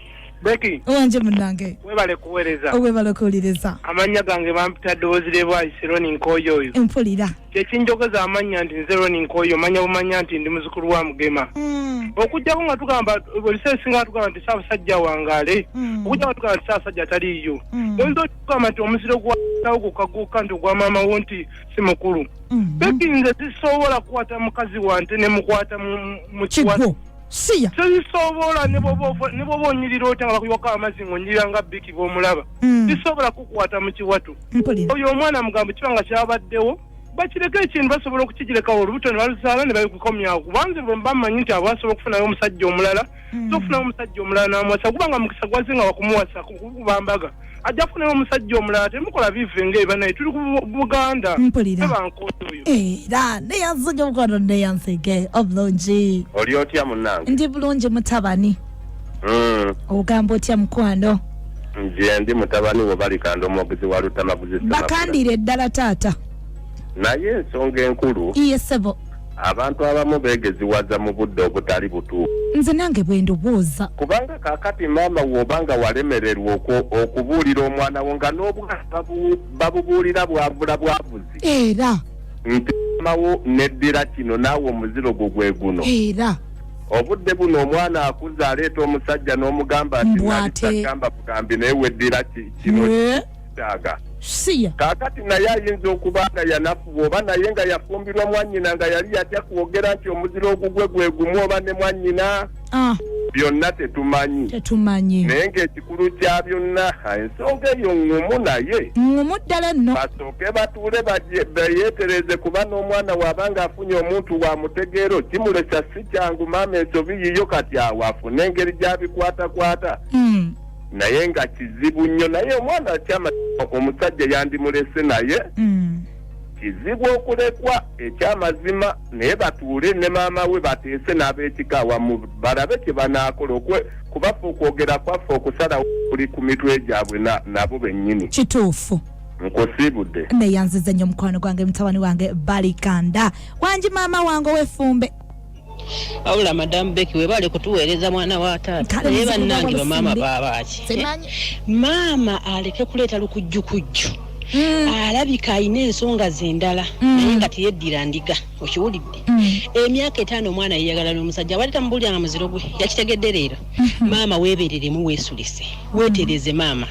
Becky. Wanje munange. Webale kuwereza. Webale kuwuliriza. Amannya gange bampita ddoboozi ly'ebwayise Ronnie Nkoyo oyo. Mpulira. Kyekinjogeza amannya nti nze Ronnie Nkoyo manya bumanya nti ndi muzukulu wa Mugema. Okuggyako nga tugamba ebiseera ebisinga tugamba nti Ssaabasajja wangaale. Okuggyako tugamba nti Ssaabasajja taliiyo. Oyinza okugamba nti omuziro gwa tawo gwokka gwokka nti ogwa maama wo nti si mukulu. Becky nze sisobola kukwata mukazi wa nte ne mukwata mu kiwato. Siya. Sisobola ne bw'oba onyirira otya nga bakuyiwako amazzi ng'onyirira nga Becky bw'omulaba. Sisobola kukwata mu kiwato. Oyo omwana mugambo kiba nga kyabaddewo bakireka ekintu basobola okukigirekawo olubuto ne baluzaala ne balukomyawo. Kubanga bwe mba mmanyi nti abo basobola okufunayo omusajja omulala, sobola okufunayo omusajja omulala n'amuwasa kubanga mukisa gwaze nga wakumuwasa kuba mbaga. Ajja kufunayo omusajja omulala temukola bive ng'ebyo naye tuli ku Buganda. Mpulira. Teba nkozi oyo. Era neyanzige mukwano neyanzige obulungi. Oli otya munnange? Ndi bulungi mutabani. Ogamba otya mukwano? Nje ndi mutabani wo Balikanda omwogezi wa Luttamaguzi Ssemagula. Bakandire ddala taata. Naye ensonga enkulu. Iye ssebo. Abantu abamu beegeziwaza mu budde obutali butuufu. Nze nange bwe ndowooza. Kubanga kaakati maama w'oba nga walemererwa okubuulira omwana wo nga n'obwana babubuulira bwavula bwavuzi. Era. Nti maama wo neddira kino naawe omuziro gwo gwe guno. Era. Obudde buno omwana akuze aleeta omusajja n'omugamba nti Mbwate. nali sagamba bugambi naye weddira kino kitaaga. Siya. Kaakati naye ayinza okuba nga yanafuwa oba naye nga yafumbirwa mwannyina nga yali yatya kwogera nti omuziro ogugwe gwe gumu oba ne mwannyina. Byonna tetumanyi. Tetumanyi. Naye ng'ekikulu kya byonna, ensonga eyo ŋŋumu naye. Ŋŋumu ddala nno. Basooke batuule beyeetereze kuba n'omwana bw'aba ng'afunye omuntu wamutegeero kimulesa si kyangu maama ensobi yiyo kati awo afune engeri gy'abikwatakwata. Naye nga kizibu nnyo naye omwana kyama omusajja yandimulese naye. Kizibu okulekwa ekyamazima naye batuule ne maama we bateese n'ab'ekika awamu balabe kye banaakola kuba ffe okwogera kwaffe okusalawo kuli ku mitwe gyabwe nabo bennyini. Kituufu. Nkusiibudde. Neyanziza nnyo mukwano gwange mutabani wange Balikanda. Wangi maama wange ow'effumbe. Wabula Madam Becky webale kutuweereza mwana wa taata. Kale Naye muzibu bannange gwa bamaama Lusimbi. baabaaki. Simanyi. Maama aleke kuleeta lukujjukujju. Alabika alina ensonga ze endala, naye nga teyeddira ndiga, okiwulidde? Emyaka 5 omwana yeeyagala n'omusajja, abadde tamubuuliranga muziro gwe, yakitegedde leero. Maama weebereremu, weesulise, weetereze maama.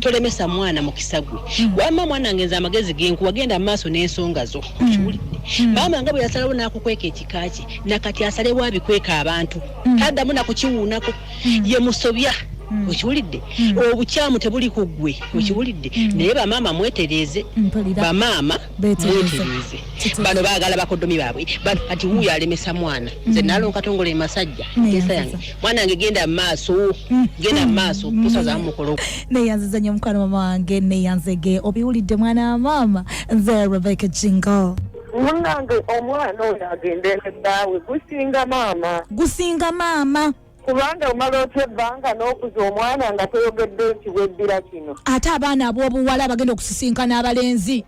Tolemesa mwana mukisa gwe. Wamma mwana ngenze amagezi genkuwa, genda mu maaso n'ensonga zo, okiwulidde? Maama nga bwe yasalawo n'akukweka ekika kye, nakati asalewo abikweka abantu. Taddamu na kukiwuunako. Ye musobya. Okiwulidde? Obukyamu tebuli ku ggwe, okiwulidde? Naye bamaama mwetereeze. Mpulira. Bamaama Beetereeze. mwetereeze. Kituufu. Bano baagala bakoddomi baabwe. Bano kati wuuyo alemesa mwana. Nze nalonka Katongole e Masajja. Neyanziza. Nteesa yange. Mwana wange genda mu maaso. Genda mu maaso. Kusazaamu mukolo. Neyanziza nnyo mukwano mama wange, neyanzege. Obiwulidde mwana wa maama. Nze Rebecca Jingo. Munnange omwana oyo agende ne bbaawe gusinga maama. Gusinga maama. Kubanga omala otya ebbanga n'okuza omwana nga toyogedde nti weddira kino. Ate abaana ab'obuwala bagenda okusisinkana abalenzi.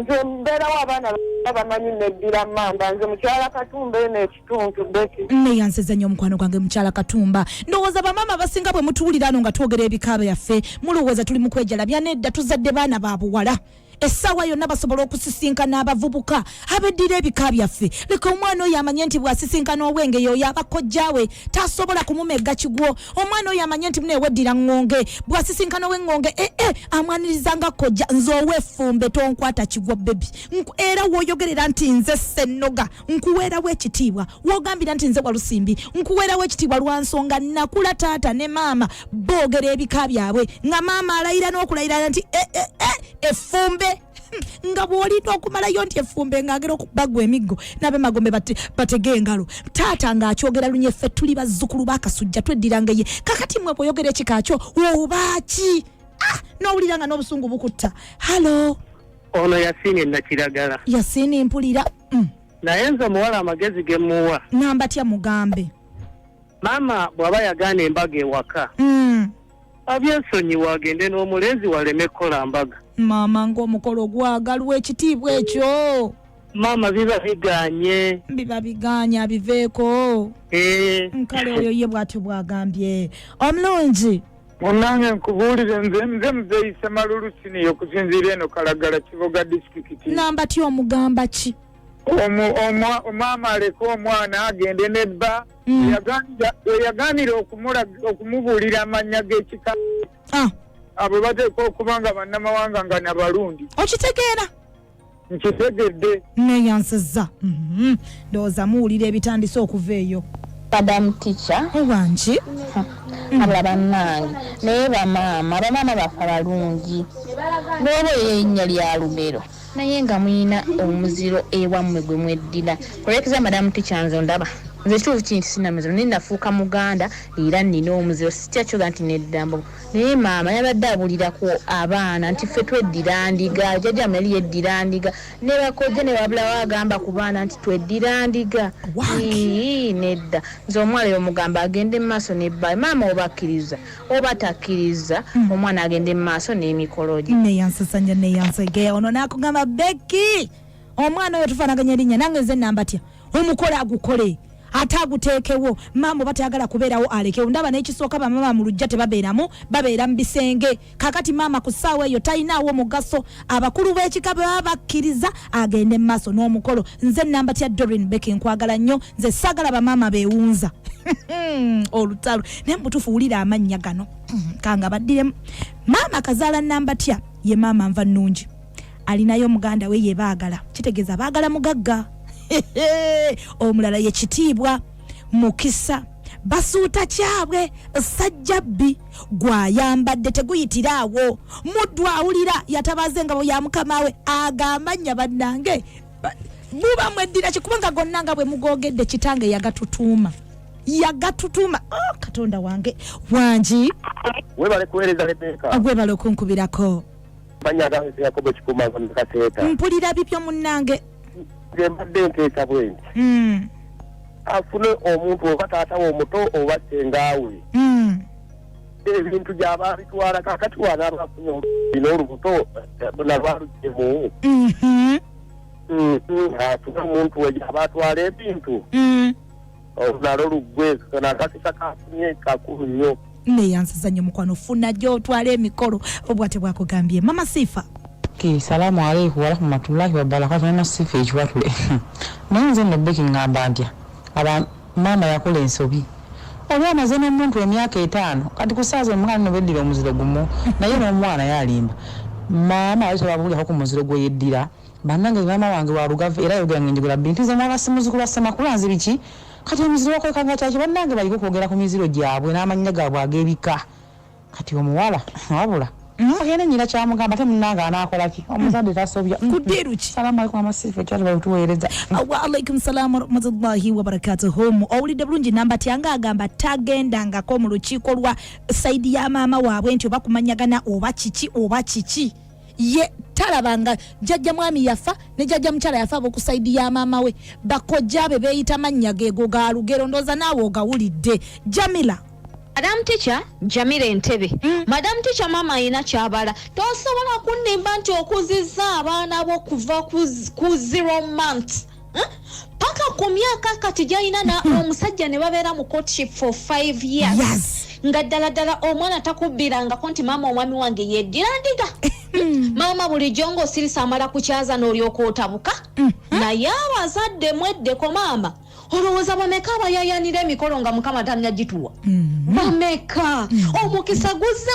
Nze mbeerawo abaana bamanyi neddira mmamba. Nze mukyala Katumba eno ekitundu Betty. Neyanziza nnyo omukwano gwange mukyala Katumba. Ndowooza bamaama abasinga bwe mutuwulira ano nga twogera ebika byaffe, mulowooza tuli mu kwejalabya. Nedda, tuzadde baana ba buwala. Essaawa yonna basobola okusisinkana abavubuka abeddira ebika byaffe. Leka omwana oyo amanye nti bw'asisinkana ow'enge y'oyo aba kojjaawe, tasobola kumumegga kigwo. Omwana oyo amanye nti muno eweddira ŋŋonge, bw'asisinkana ow'eŋŋonge, amwaniriza nga kojja. Nze ow'effumbe tonkwata kigwo bebi. Era w'oyogerera nti nze Ssennoga, nkuweerawo ekitiibwa. W'ogambira nti nze Walusimbi, nkuweerawo ekitiibwa lwa nsonga nakula taata ne maama boogera ebika byabwe, nga maama alayira n'okulayira nti effumbe. Nga bw'olina okumalayo nti effumbe ng'agera okubagwa emiggo n'ab'emagombe batege engalo. Taata ng'akyogera lunye, ffe tuli bazzukulu b'akasujja tweddira ngeye. Kakati mmwe bw'oyogera ekika kyo oba ki? N'owulira nga n'obusungu bukutta. Halo. Ono Yasiini Nakiragala. Yasiini mpulira. Naye nze omuwala amagezi ge mmuwa. Ŋŋamba tya mugambe? Maama bw'aba yagaana embaga ewaka. Abyesonyiwa agende n'omulenzi waleme kukola mbaga. Maama ng'omukolo gwagalwa ekitiibwa ekyo. Maama biba bigaanye. Biba bigaanye abiveeko. Nkale oyo ye bw'atyo bw'agambye. Omulungi. Munange nkubuulire nze nze muzeeyi Ssemalulu siniya okusinziira eno Kalagala Kiboga disitulikiti. Namba ti omugamba ki? Maama aleke omwana agende ne bba weyagaanira okumubuulira amannya g'ekika. Abo bateekwa okuba nga bannamawanga nga na Balundi. Okitegeera? Nkitegedde. Neeyanzizza. Ndowooza muwulira ebitandise okuva eyo. Madam teacher. Wangi. Abula bannange naye bamaama bamaama baffe abalungi n'oba erinnya lya Lumero naye nga muyina omuziro ewammwe gwe mweddira for example madam teacher nze ondaba nze ekituufu kiri nti sirina muziro naye nafuuka muganda era nina omuziro sitya kyoga nti nedda mbu Naye maama yabadde abulirako abaana nti ffe tweddira ndiga, jjajja wamwe yali yeddira ndiga, ne bakojja ne wabulawo agamba ku baana nti tweddira ndiga. Iyii nedda. Nze omuwala oyo mugamba agende mu maaso ne bbaawe. Maama oba akkiriza oba takkirizza omwana agende mu maaso n'emikolo gye. Neyansiza nnyo neyanzege ono nakugamba Becky omwana oyo tufanaganya erinnya nange nze nambatya omukolo agukole ate aguteekewo maama oba tayagala kubeerawo alekewo ndaba n'ekisooka bamaama mu lujja tebabeeramu babeera mu bisenge kakati maama ku ssaawa eyo talinaawo mugaso abakulu b'ekika bwe baba bakkiriza agende mu maaso n'omukolo nze namba tya Doreen Becky nkwagala nnyo nze saagala bamaama beewunza olutalo naye mubutuufu wulira amannya gano kanga baddiremu maama kazaala namba tya ye maama nva nnungi alinayo muganda we ye baagala kitegeeza baagala mugagga omulala ye kitiibwa mukisa basuuta kyabwe sajjabbi gwayambadde teguyitira awo muddu awulira yatabaza engabo ya mukama we agamannya bannange muba mweddira ki kubanga gonna nga bwe mugogedde kitange yagatutuuma yagatutuuma oh, katonda wange wangi webale kuweereza Rebeka webale okunkubirako Mannya gange Yakobo Kikuuma nva mu Kaseeta. Mpulira bibyo munnange. Nze mbadde nteesa bwe nti. Afune omuntu oba taata we omuto oba ssenga we. Ebintu gy'aba abitwala kaakati w'anaaba afunye n'olubuto nalwo aluggyemu. Afune omuntu we gy'aba atwala ebintu. Olwo nalwo luggwe kano akakisa k'afunye kakulu nnyo. Neyanziza nnyo mukwano funa gyotwala emikolo obwate bwakugambye mama sifa. Okay, salamu aleikum warahmatullahi wabarakatu mama sifa ekiwatule naye nze nno Becky ngamba ntya aba maama yakola ensobi oli amaze nomuntu emyaka etano kati ku saa zino omwana no beddira omuziro gumu naye nomwana ye alimba maama wali tebabulirako ku muziro gweyeddira banange maama wange wa lugave era ayogera nga enjogera bbi nti nze mwana simuzukulu wa ssemakula nze biki Kati emiziro bakwekanga kyaki banange bayige okwogera ku miziro gyabwe n'amannya gaabwe ag'ebika kati omuwala wabula agende nyina kyamugamba ate munange anakolaki omuzadde tasobya kudiru ki salamu alaikum amasifu ekyali batuweereza wa alaikum salam warahmatullahi wabarakatuhu owulidde bulungi namba tyanga agamba tagendangako mu lukiiko lwa saidi ya maama waabwe nti oba kumanyagana oba kiki oba kiki ye talabanga jjajja mwami yafa ne jjajja mukyala yafa aboku saidi ya maama we bakojja be beeyita mannya geego ga lugero ndowooza naawe ogawulidde Jamila Madam teacher Jamila Entebbe. Madam teacher maama alina kyabala. Tosobola kunnimba nti okuzizza abaana bo kuva ku 0 months. Paka ku myaka kati gyalina na omusajja ne babeera mu courtship for 5 years. Nga ddala ddala omwana takubbirangako nti maama omwami wange yeddira ndiga. Maama bulijjo ng'osirisa amala kukyaza n'olyoka otabuka. Naye abazadde mweddeko maama. Olowooza bameka abayayanira emikolo nga Mukama tannagituwa? Bameka? Omukisa guzze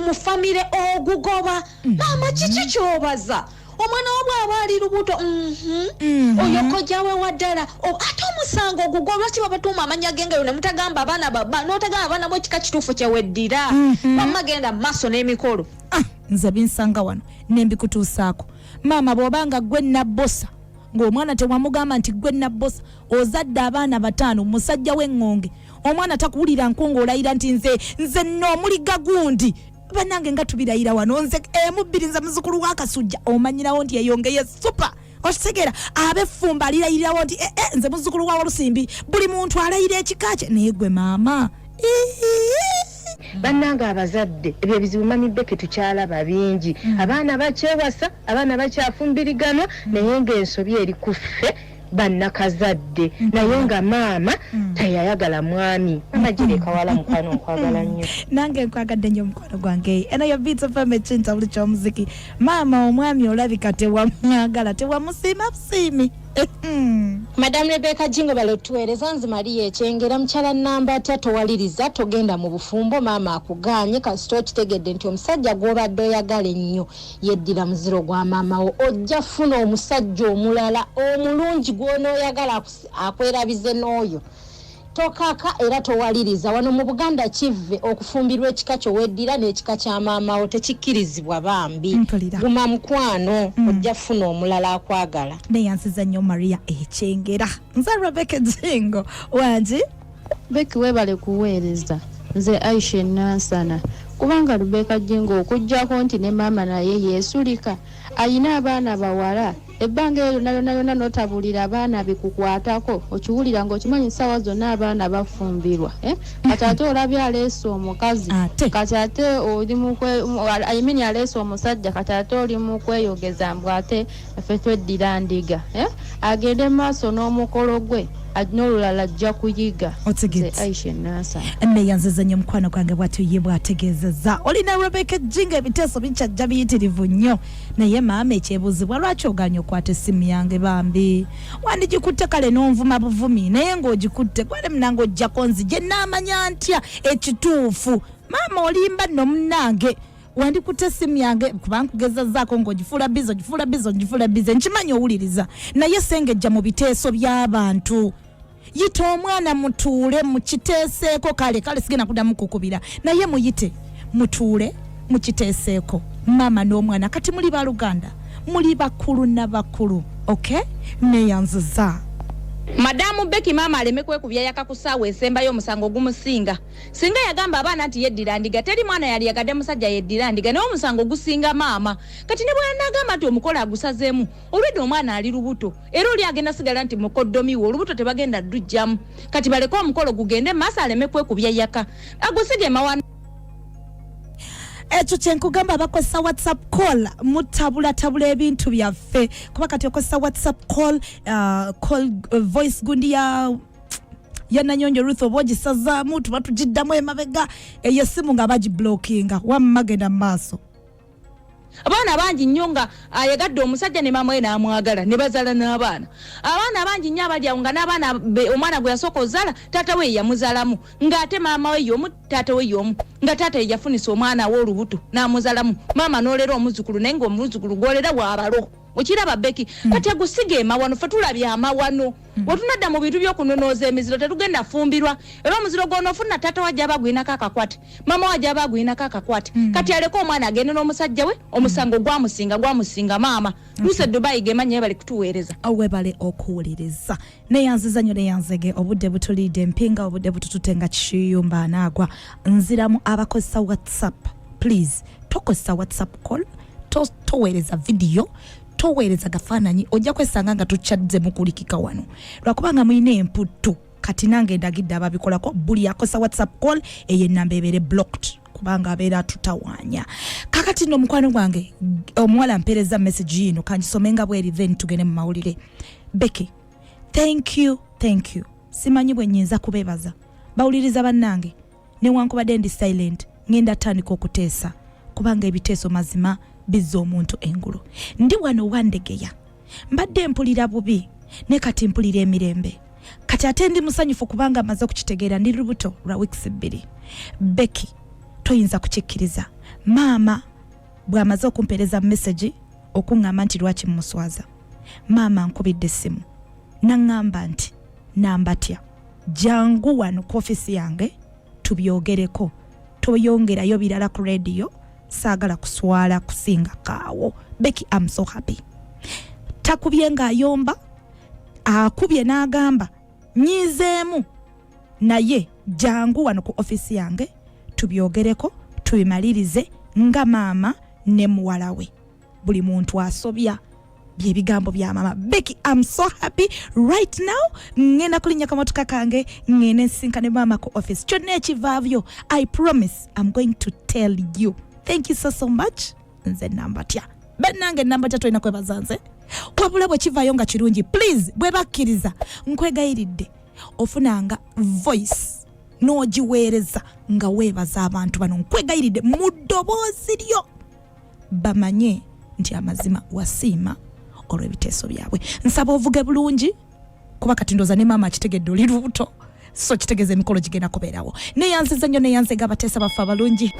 mu famire ogugoba. Maama kiki ky'obaza? Omwana wo bw'aba ali lubuto, oyo kojja we wa ddala. Ate omusango ogugwo lwaki babatuuma amannya g'engayo ne mutagamba abaana baba, n'otagamba abaana bo ekika kituufu kye weddira? Wamma genda mu maaso n'emikolo. Nze binsanga wano ne mbikutuusaako. Maama bw'oba nga ggwe Nabbosa, ng'omwana tewamugamba nti ggwe Nabbosa, ozadde abaana bataano, musajja w'eŋŋonge, omwana takuwulira nko ng'olayira nti nze nno omuliga gundi. Bannange nga tubirayira wano, nze emu bbiri nze muzzukulu wa Kasujja, omanyirawo nti eyo ngeye super. Okitegeera? Ab'effumba alirayirirawo nti nze muzzukulu wa Walusimbi. Buli muntu alayira ekika kye, naye gwe maama. Iiii. Bannange abazadde, ebyo ebizibu Mummy Becky tukyalaba bingi. Abaana bakyewasa, abaana bakyafumbiriganwa, naye ng'ensobi eri ku ffe. Bannakazadde naye nga maama teyayagala mwami. Mama gireka wala mukwano, nkwagala nnyo. Nange nkwagadde nnyo mukwano gwange. Eno yo Beats FM, ekinta buli ky'omuziki. Maama omwami olabika tewamwagala, tewamusiima busiimi. Madam Rebecca Jingo balotuweereza. Nze Maria Ekyengera, mukyala namba atya. Towaliriza, togenda mu bufumbo maama akugaanye. Kasita okitegedde nti omusajja gw'obadde oyagala ennyo yeddira muziro gwa maama wo, ojja funa omusajja omulala omulungi gw'onooyagala akwerabize n'oyo. Tokaka era towaliriza. Wano mu Buganda kivve okufumbirwa ekika kyo weddira n'ekika kya maama wo, tekikkirizibwa bambi. Guma mukwano, ojja funa omulala akwagala. Neyansiza nnyo Maria Ekyengera. Nze Rebecca Jingo wangi. Becky, weebale kuweereza. Nze Aisha Enansana. Kubanga Rebecca Jingo, okugyako nti ne maama naye yeesulika, ayina abaana bawala, ebbanga eryo lyonna lyonna lyonna n'otabuulira abaana bikukwatako, okiwulira ng'okimanyi essaawa zonna abaana bafumbirwa, eh? Kati ate olabye aleese omukazi, kati ate oli mu I mean aleese omusajja, kati ate oli mu kweyogeza mbu ate ffe tweddira ndiga, eh? Agende maaso n'omukolo gwe, n'olulala ajja kuyiga. Otegedde. Nze Aisha Enansana. Neyanziza nnyo mukwano gwange. Bwatyo ye bw'ategeezezza. Olina Rebecca Jingo, ebiteeso bikyajja biyitirivu nnyo. Naye maama, ekyebuuzibwa, lwaki oganye okwata essimu yange? Bambi wandigikutte kale n'onvuma buvumi, naye ng'ogikutte gwale munange ojjako nzije naamanya ntya ekituufu? Maama olimba nno munnange. Wandikutte essimu yange kuba nkugezazaako ng'ogifuula busy, ogifuula busy, ogifuula busy. Nkimanyi owuliriza, naye sengejja mu biteeso by'abantu. Yita omwana mutuule mukiteeseeko. Kale kale, sigenda kuddamu kukubira, naye muyite mutuule mukiteeseeko, maama n'omwana. Kati muli baluganda, muli bakulu na bakulu. Okay, neyanziza. Madamu Becky, maama aleme kwekubya yaka ku ssaawa esembayo, omusango gumusinga. Singa yagamba abaana nti yeddira ndiga, teri mwana yali yagadde musajja yeddira ndiga, naye omusango gusinga maama. Kati ne bwanagamba nti omukolo agusazeemu, olwedde omwana ali lubuto, era oli agenda sigala nti mukoddomi we, olubuto tebagenda ddujjamu. Kati baleke omukolo gugende maaso, aleme kwekubya yaka, agusige emawana. Ekyo kyenkugamba, abakozesa WhatsApp call mutabulatabula ebintu byaffe, kuba kati okozesa WhatsApp call, call voice gundi ya Nanyonjo Ruth oba ogisazaamu, tuba tugiddamu emabega. Eyo essimu nga bagiblockinga. Wamma genda mu maaso. Abaana bangi nnyo nga ayagadde omusajja ne maama we n'amwagala ne bazaala n'abaana. Abaana bangi nnyo abali awo nga n'abaana omwana gwe yasooka ozaala, taata we ye yamuzaalamu, ng'ate maama we y'omu, taata we y'omu, nga taata ye yafunisa omwana we olubuto n'amuzaalamu. Maama n'olera omuzzukulu, naye ng'omuzzukulu gw'olera waabalo. Okiraba Becky? Kati agusiga emawano, ffe tulabye amawano. Wetunadda mu bintu by'okunonooza emiziro, tetugenda fumbirwa, era omuziro gw'onoofuna taata wa gyaba agwinako akakwate, maama wa gyaba agwinako akakwate. Kati aleke omwana agende n'omusajja we, omusango gwamusinga, gwamusinga maama. Luse Dubai gemanyi bali kutuweereza. Webale okuwuliriza. Neyanziza nnyo, neyanzege. Obudde butulidde empinga, obudde bututute nga kiyumba anaagwa. Nziramu abakozesa WhatsApp, please tokozesa WhatsApp call, toweereza vidiyo, toweereza gafaananyi. Ojja kwesanga nga tukyadze mukulikika wano lwakubanga mulina emputtu. Kati nange ndagidde ababikolako, buli akozesa WhatsApp call, eyo enamba ebeere blocked, kubanga abeera atutawaanya. Kakati nno omukwano gwange omuwala mpeereza message yino, kangisome nga bweri, then tugende mu mawulire. Becky, thank you, thank you. Simanyi bwe nyinza kubeebaza bawuliriza bannange. Newankubadde ndi silent, ngenda tandika okuteesa, kubanga ebiteeso mazima bizza omuntu engulu. Ndi wano Wandegeya, mbadde mpulira bubi, ne kati mpulira emirembe. Kati ate ndi musanyufu kubanga maze okukitegeera, ndi lubuto lwa weeks 2. Becky, toyinza kukikkiriza, maama bw'amaze okumpeereza message okuŋŋamba nti lwaki mmuswaza, maama nkubidde essimu naŋŋamba nti nambatya, jangu wano ku ofisi yange tubyogereko, toyongerayo birala ku rediyo, saagala kuswala kusinga kaawo. Becky, am so happy. Takubye ng'ayomba, akubye n'agamba nyizeemu, naye jangu wano ku ofisi yange tubyogereko, tubimalirize nga maama ne muwala we. Buli muntu asobya, byebigambo bya mama. Becky, am so happy right now. Ngenda kulinnya kamotoka kange, ngende nsinkane maama ku office. Kyonna ekivaavyo, I promise I'm going to tell you. Thank you so so much. Nze Nambatya, bannange Nambatya, tolina kwebaza nze. Wabula bwe kivaayo nga kirungi, please, bwe bakkiriza, nkwegayiridde ofunanga voice n'ogiweereza nga weebaza abantu bano. Nkwegayiridde mu ddoboozi lyo bamanye nti amazima wasiima olw'ebiteeso byabwe. Nsaba ovuge bulungi, kuba kati ndooza ne maama akitegedde oli lubuto, so kitegeeza emikolo gigenda kubeerawo. Neyanziza nnyo, neyanzega abateesa baffe abalungi.